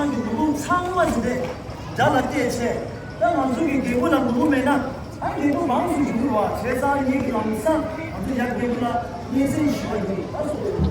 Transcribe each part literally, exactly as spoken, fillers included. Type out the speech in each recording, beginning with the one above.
ནང་གི་ནོར་ལུག་ཚང་མ་ཞིག་རེད། དགྲ་ལ་གཏད་བྱས། ད་ང་ཚོ་གི་རྒྱལ་པོ་ལ་ནོར་ལུག་མེད་ན། ཨ་རྒྱལ་པོ་མང་སུ་འགྱུར་བ་བྱས་ཙང་ངེད་ཀྱི་ལམ་སང་ང་ཚོ་ཡར་རྒྱལ་པོ་ལ་སྙན་སེང་ཞུ་བ་ཡིན། ད་སོ།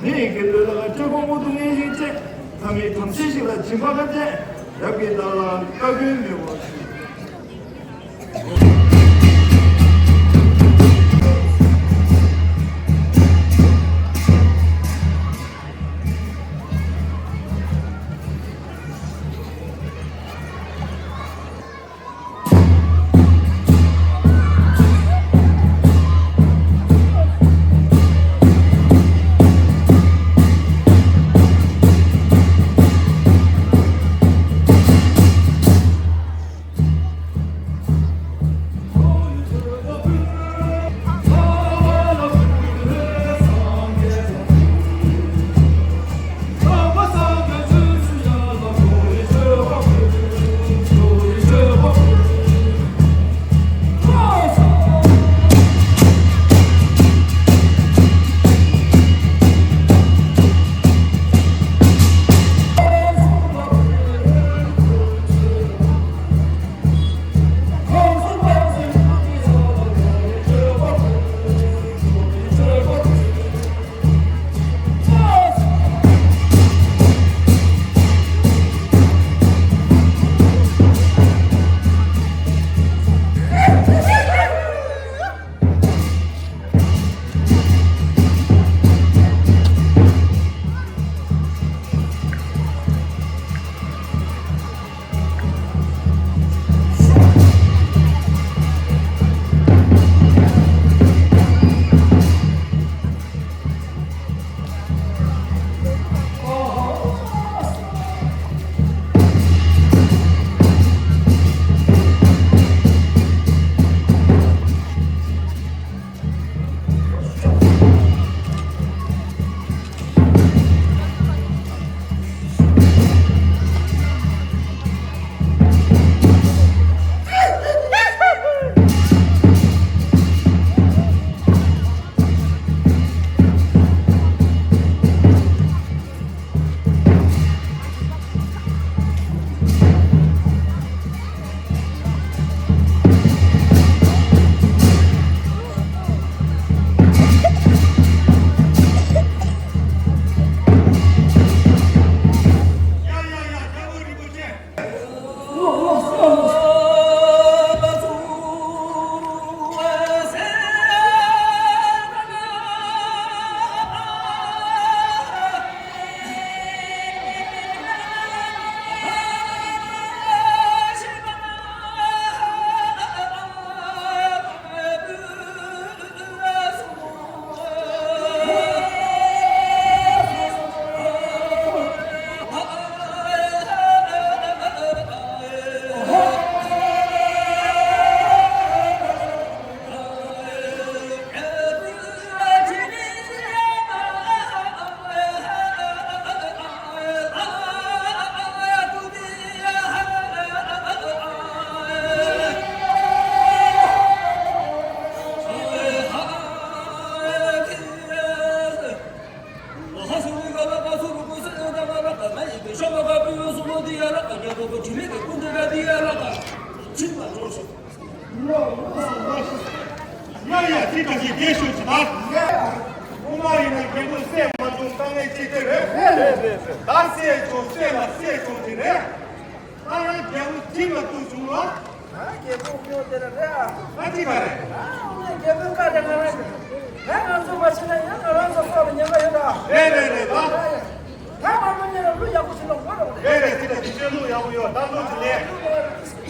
མི་ཡི་གི་ལུས་ལ་སྤྲུལ་སྐུ་དངོས་སུ་གནས་ཤིང་བཅས། ཐ་མལ་དམ་ཚིག་ཞིག་ལ་སྦྱིན་པ་ག་བྱས། རབ་ཀྱི་བདག་ལ་བཀའ་བཀྱོན་མི་འོང་ཞིང་། ཡ་ཡ། ཅི་ག་ཞིག་རྒྱས་ཤོག་ཅི་ད། ཡ། དབུ་མ་ཡིན་ན་རྒྱལ་པོ་སྲས་མ་འདུག་དཀའ་ངལ་ཅི་ཐེབས་རེད། རེད་རེད་རེད། ད་སྲས་བྱུང་སྲས་ལ་སྲས་བྱུང་ཅི་རེད། ད་ཡང་རྒྱལ་པོ་ཁྲིམས་ལ་གཏུགས་བྱུང་ལ། ཨ་རྒྱལ་པོ་སྨྱོ་དེ་ལ་རེད་ཨ། ཨ་ཅི་ག་རེད། ཨ་འོ་ན་རྒྱལ་པོའི་བཀའ་དེ་ང་རང་ད་ང་ཚོ་མ་བྱེད་ན་ཡང་ང་རང་ཚོ་སྲོག་ལ་ཉེན་ཁ་ཡོད་ད། རེད་རེད་རེད་ད། ད་ང་ཚོ་གཉིས་ལ་ལུས་ཡག་པོ་ཞིག་ལ་འགོ་རེད། རེད་རེད། ཅི་ད་ཅི་ཆོས་ལུགས་ཡག་པོ་ཡོད་ད་ལུགས་ཅི་ལས།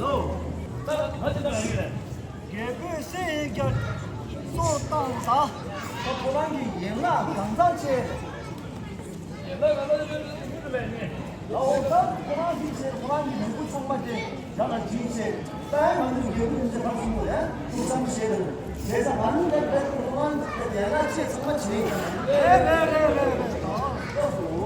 ལོ། ད་ང་ཅི་ལྟར་ཡིན་རེད། རྒྱལ་པོའི་སྲས་ཡིན་ཀྱང་སྲོག་བཏང་ད། ད་ཁོ་རང་གི་ཡན་ལག་གང་ཚང་ཆེ། ཡན་ལག་གང་ཚང་ཆེ་ཡོད་རེད་ནི། ཨོ་ད་ཁོ་རང་གི་ཆེ་ཁོ་རང་གི་ལུས་པོ་ཚང་མ་དེ་རང་ལ་སྦྱིན་བྱས། ད་ང་ཚོའི་རྒྱལ་པོ་ཡིན་ཚེ་ཕར་སོང་དགོས་རེད། ཐུགས་བསམ་བཞེས་རེད། བྱས་ཙང་ང་ནི་ལས་ལས་ཁོ་རང་ཡན་ལག་ཆེ་ཚང་མ་བྱེད་ཡིན། རེད་རེད་རེད་རེད་རེད། ཨོ་སོ།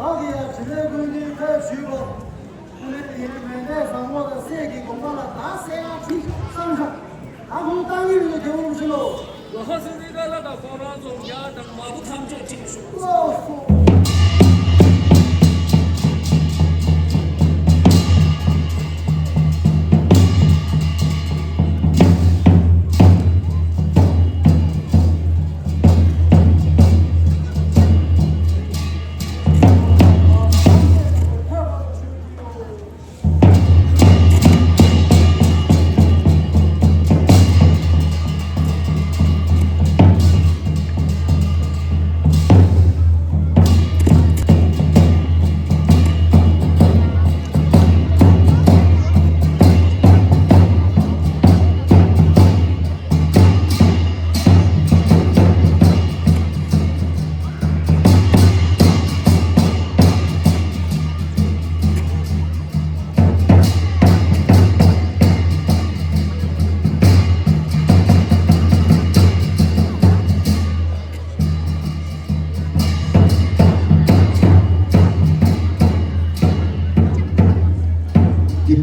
བདག་གིས་ཡང་དྲིན་ལན་འགོད་ནི་ཕེབས་ཞུས་པ། ཀུན་ལེགས་ཡིན་མེད་ནས་བཟང་མོ་དང་སྲས་ཀྱི་དགོངས་པ་ལ་ད་གསལ་ཡང་ཁྲིད་བསམ་ཤག་ད་ཁོང་བཏང་ཉིད་མི་འདུག་རྒྱལ་བ་རིན་པོ་ཆེ་ལོ། ལོ་ཧ་སི་སི་ཀ་ལ་དང་ཁོང་རང་ཚོ་ཡ་དང་མ་བུ་ཐམས་ཅད་ཅིག་ཞུ། ལོ་སོ།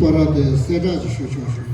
པར་དེ་གསལ་བསྒྲགས་ཅིག་ཞུ་ཆོག་ཞུ།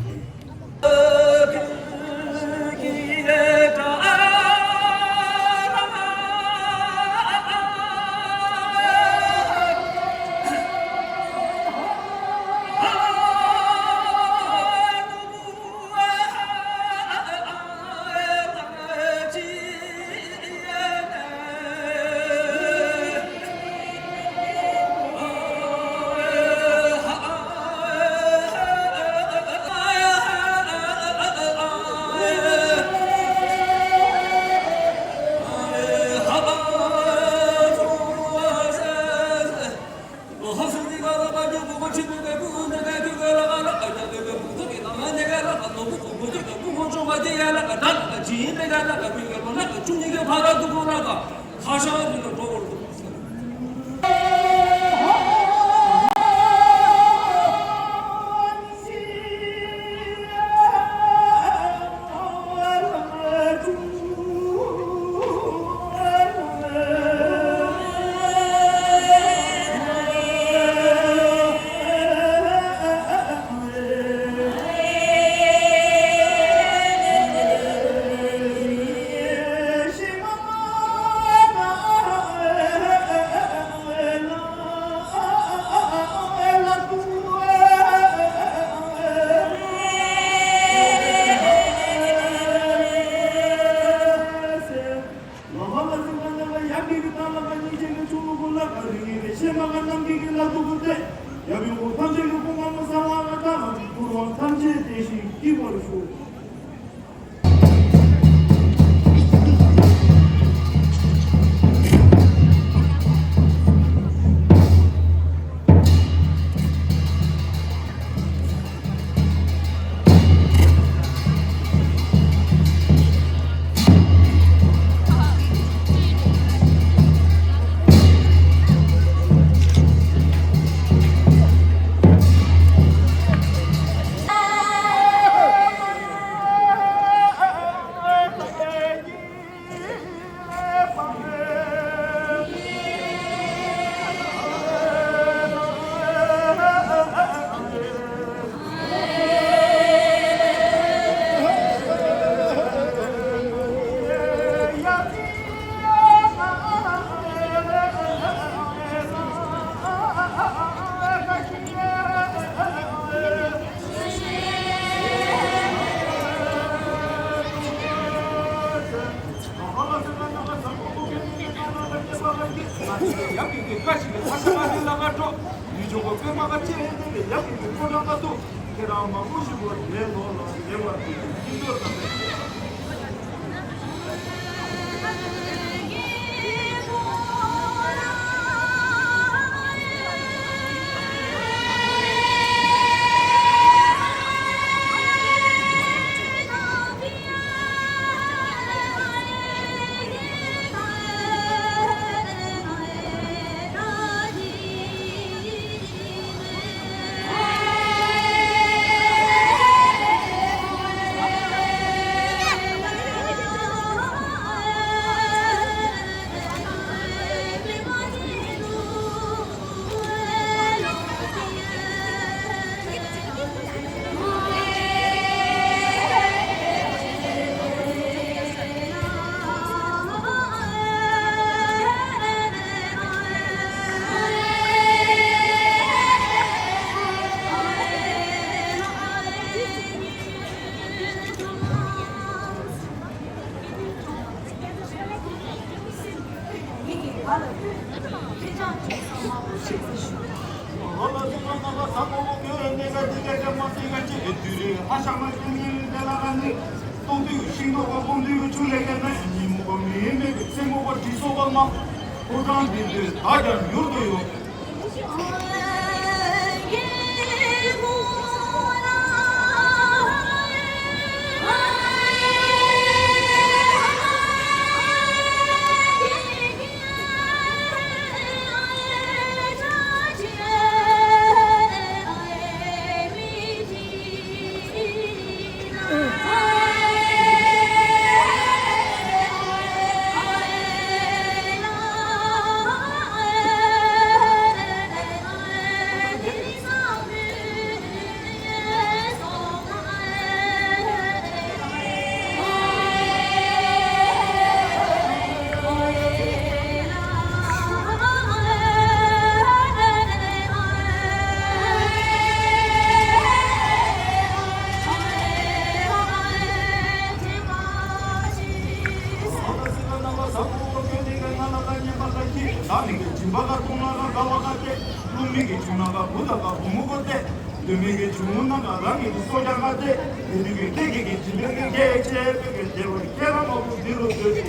བློ་མིག་གི་བྱུང་ན་ག་བུ་དང་ག་བུ་མོ་གོ་ཏེ། འདོད་མིན་གྱི་བྱུང་ན་ག་རང་གི་སོ་རྒྱག་ག་ཏེ། དེ་དུས་ཀྱི་སྐད་ཀྱི་གི་འཇིག་རྟེན་གྱི་སྐད་ཆེ་བོད་ཀྱི་བདེ་བར་སྐད་རང་མ་བུ་འདི་རུ་འདོད། དེ་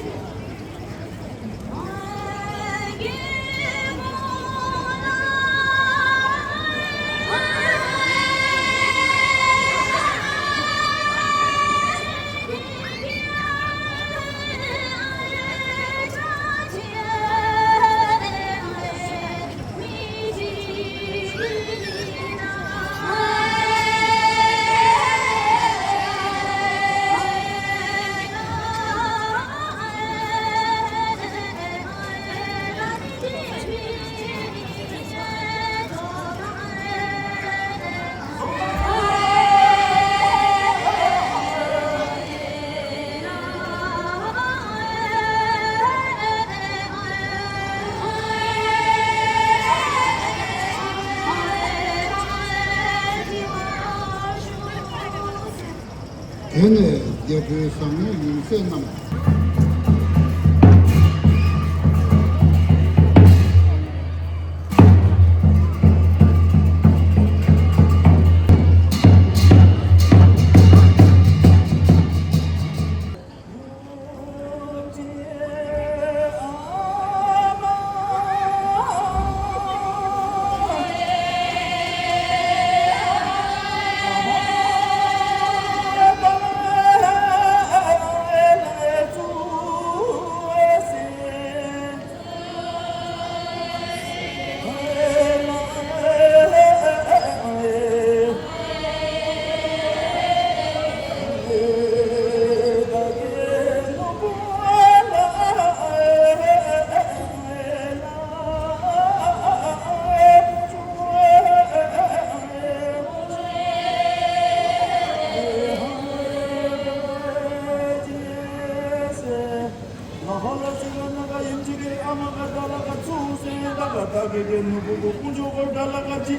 ནས་རྒྱལ་པོའི་བཟང་མོ་ཡུམ་སྲས་རྣམས། ལ་ཧོ་ལ་སི་ལ་ན་ག་ཡུམ་ཆི་གེ་ཨ་མ་ག་ད་ལ་ག་ཚུ་སེ་ད་ག་ད་གེ་གེ་ནུ་གུ་གུ་ཀུ་ཇོ་གོ་ད་ལ་ག་ཅི།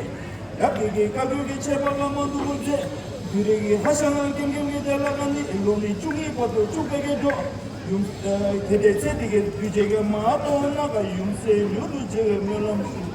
ཡབ་ཀྱི་གི་བཀའ་བཀོད་ཀྱི་ཆད་པ་ལ་མ་འདུག་གོ་ཚེ། དུས་རེ་གི་ཧ་ཤང་ཀེམ་ཀེམ་གི་དེ་ལ་ག་ནི་ལོ་ནི་བཅུ་གཉིས་བར་དུ་བཅུ་པའི་གི་འགྲོ། ཡུམ་དེ་དེ་ཚེ་དེ་གི་དུས་རྗེ་གི་མ་ཏོ་ན་ག་ཡུམ་སེ་མྱུར་དུ་བྱེ་བའི་སྨོན་ལམ་ཞུ།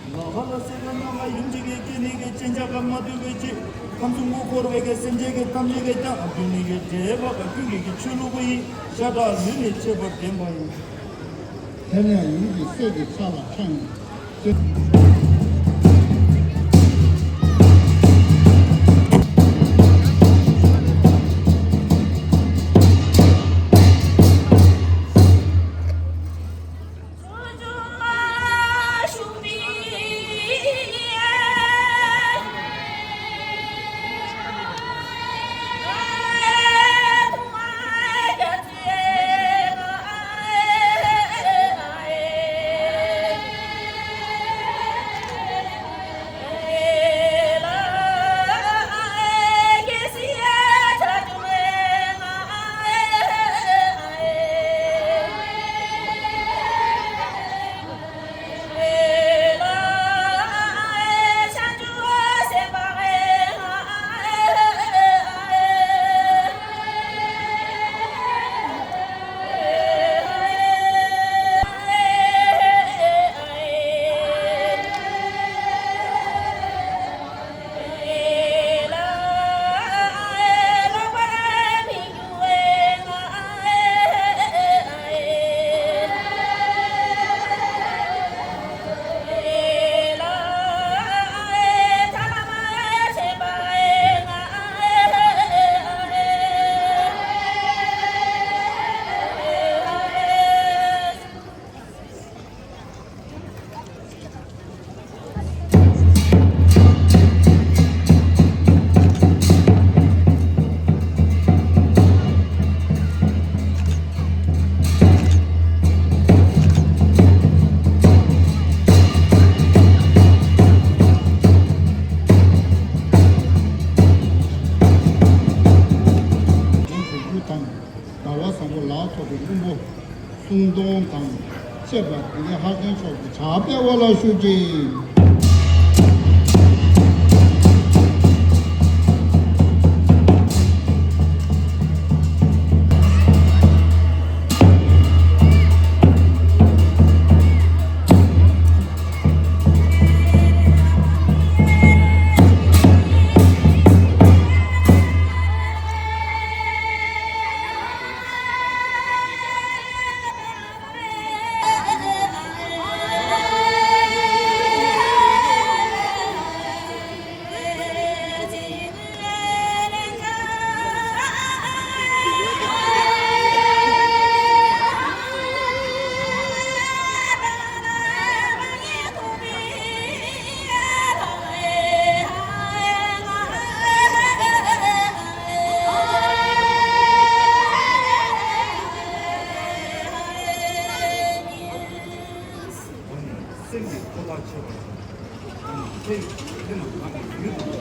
ལ་ཧ་ལ་སེ་ག་ན་ང་ཡུམ་གཅིག་གི་སྐྱེ་ནི་གི་ཅན་ཅག་ག་མ་དུས་གི་ཅི། ཁམས་གསུམ་འཁོར་བའི་གི་སེམས་ཅན་གི་ཐམས་ཅད་ཀྱི་ཀྱང་དུས་ནི་གི་འབྲེལ་བ་ག་ཀུན་གྱི་གི་ཆོས་ལུགས་པ་ཡིན། ཤ་ཁྲག་ལུས་ནི་ཆད་པར་ལྡན་པ་ཡིན། དེ་ནས་ཡུམ་གྱི་སྲས་ཀྱི་ཕྱག་ལ་འཕྱང་ནས། བཅས་པ་དེ་ནས་ཧ་ཀན་ཕྱོགས་ཀྱི་བྱ་དཔལ་བ་ལ་ཞུ་ཅིག། སེམས་ཀྱི་ཐོག་མཐའ་ཆེ་བ་དང་། ཚེ་ཡི་དེ་རྣམས་ང་གི་ཡུལ་དུ།